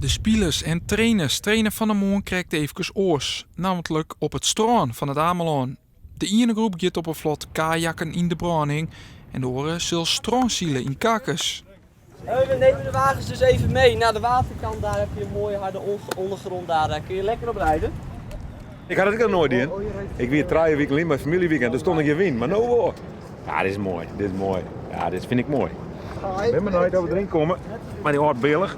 De spilers en trainers traine fan 'e moarn krekt eefkes oars, nammentlik op it strân fan It Amelân. De iene groep giet op 'e flot kajakken yn de brâning en de oare sil strânsile yn karkes. We nemen de wagens dus even mee naar de waterkant. Daar heb je een mooie harde ondergrond. Daar eh, kun je lekker op rijden. Ik ha dat ek noch noait dien. Ik wie trije wiken lyn mei famyljeweekend, dêr stond ik gjin wyn, mar no wol. Ja, dit is moai, dit is moai. Ja, dit fyn ik moai. Ik bin benijd oft we deryn komme mei dy âld bealch.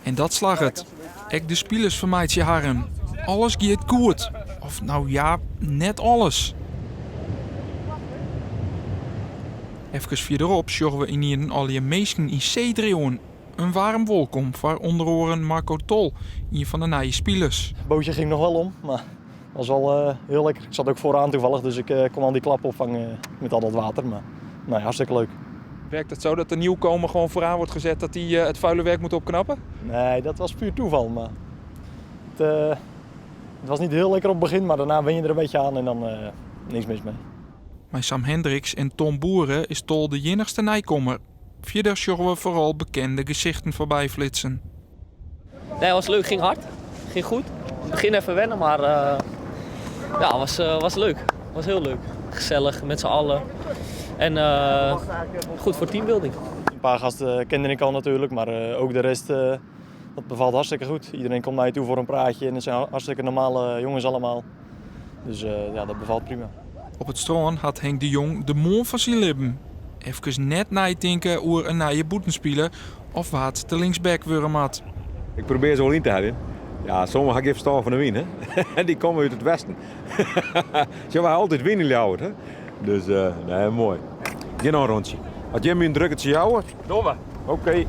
En dat slagget. Ek de spilers fermeitsje harren. Alles giet goed. Of no ja, net alles. Efkes fierderop sjogge we ynienen allegear minsken yn see driuwen. In waarm wolkom foar ûnder oaren Marco Tol, ien fan de nije spilers. Het bootje ging nog wel om, maar was wel eh, heel lekker. Ik zat ook vooraan toevallig, dus ik eh, kon al die klap opvangen met al dat water. Maar nee, hartstikke leuk. Werkt het zo dat de nieuwkomer gewoon vooraan wordt gezet dat hij eh, het vuile werk moet opknappen? Nee, dat was puur toeval. Maar het, eh, het was niet heel lekker op het begin, maar daarna wen je er een beetje aan en dan eh, niks mis mee. Mei Sam Hendriks en Tom Boere is Tol de iennichste nijkommer. Fierder sjogge we foaral bekende gesichten foarby flitsen. Nee, was leuk. Ging hard. Ging goed. In het begin even wennen, maar uh, ja, was, uh, was leuk. Was heel leuk. Gezellig met z'n allen. En uh, goed voor teambuilding. Een paar gasten kende ik al natuurlijk, maar ook de rest dat bevalt hartstikke goed. Iedereen komt naar je toe voor een praatje en het zijn hartstikke normale jongens allemaal. Dus ja, dat bevalt prima. Op it strân hat Henk de Jong de moarn fan syn libben. Efkes net neitinke oer in nije bûtenspiler of wa't de linksback wurde moat. Ik probearje se wol yn te heljen. Ja, sommigen ha gjin ferstân fan de wyn, hè. Dy komme út it westen. Sjoch, wy ha altyd wyn yn Ljouwert, hè. Dus, uh, nee, moai. Gean noch in rûntsje. As jim my in drukkertsje jouwe, dogge we. Oké.